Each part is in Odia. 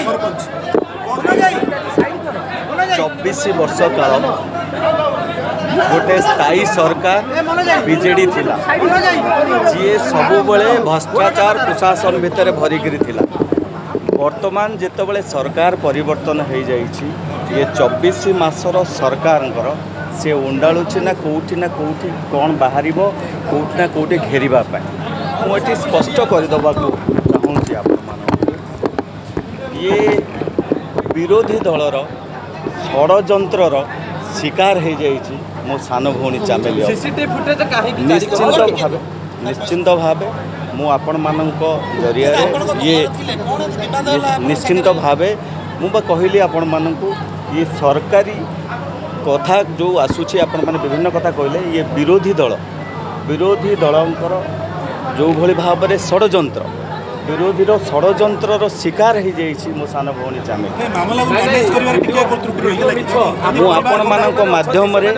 ସରପଞ୍ଚ। 24 ବର୍ଷ କାଳ ଗୋଟେ ସ୍ଥାୟୀ ସରକାର ବିଜେଡ଼ି ଥିଲା, ଯିଏ ସବୁବେଳେ ଭ୍ରଷ୍ଟାଚାର, କୁଶାସନ ଭିତରେ ଭରିକିରି ଥିଲା। ବର୍ତ୍ତମାନ ଯେତେବେଳେ ସରକାର ପରିବର୍ତ୍ତନ ହେଇଯାଇଛି, ଇଏ 24 ମାସର ସରକାରଙ୍କର ସେ ଉଣ୍ଡାଳୁଛି ନା କେଉଁଠି ନା କେଉଁଠି କ'ଣ ବାହାରିବ, କେଉଁଠି ନା କେଉଁଠି ଘେରିବା ପାଇଁ। ମୁଁ ଏଠି ସ୍ପଷ୍ଟ କରିଦେବାକୁ ଚାହୁଁଛି ଆପଣମାନଙ୍କୁ, ଇଏ ବିରୋଧୀ ଦଳର ଷଡ଼ଯନ୍ତ୍ରର ଶିକାର ହେଇଯାଇଛି ମୋ ସାନ ଭଉଣୀ ଚାମେଲି ଅପା। ସିସିଟିଭି ଫୁଟେଜ କାହିଁକି ଜାରି? ନିଶ୍ଚିନ୍ତ ଭାବେ, ନିଶ୍ଚିନ୍ତ ଭାବେ ମୁଁ ଆପଣମାନଙ୍କ ଜରିଆରେ ଇଏ ନିଶ୍ଚିନ୍ତ ଭାବେ ମୁଁ ବା କହିଲି ଆପଣମାନଙ୍କୁ, ଇଏ ସରକାରୀ କଥା ଯେଉଁ ଆସୁଛି, ଆପଣମାନେ ବିଭିନ୍ନ କଥା କହିଲେ, ଇଏ ବିରୋଧୀ ଦଳ, ବିରୋଧୀ ଦଳଙ୍କର ଯେଉଁଭଳି ଭାବରେ ଷଡ଼ଯନ୍ତ୍ର, ବିରୋଧୀର ଷଡ଼ଯନ୍ତ୍ରର ଶିକାର ହେଇଯାଇଛି ମୋ ସାନ ଭଉଣୀ ଚାମେଲି। ମାମଲାକୁ ମ୍ୟାନେଜ କରିବାରେ ଟିକେ ତ୍ରୁଟି ରହିଥିଲା କି? ମୁଁ ଆପଣମାନଙ୍କ ମାଧ୍ୟମରେ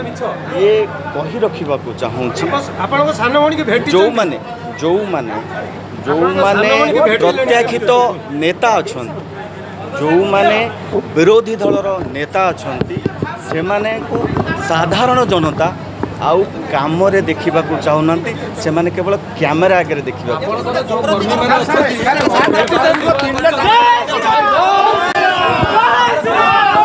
ଇଏ କହି ରଖିବାକୁ ଚାହୁଁଛି, ଆପଣଙ୍କ ସାନ ଭଉଣୀକି ଭେଟି ଯେଉଁମାନେ ପ୍ରତ୍ୟାଖ୍ୟାତ ନେତା ଅଛନ୍ତି, ଯେଉଁମାନେ ବିରୋଧୀ ଦଳର ନେତା ଅଛନ୍ତି, ସେମାନଙ୍କୁ ସାଧାରଣ ଜନତା ଆଉ କାମରେ ଦେଖିବାକୁ ଚାହୁଁନାହାନ୍ତି। ସେମାନେ କେବଳ କ୍ୟାମେରା ଆଗରେ ଦେଖିବାକୁ ଚାହୁଁଛନ୍ତି। ଆପଣଙ୍କର ଯୋଉ କର୍ମୀମାନେ ଅଛନ୍ତି,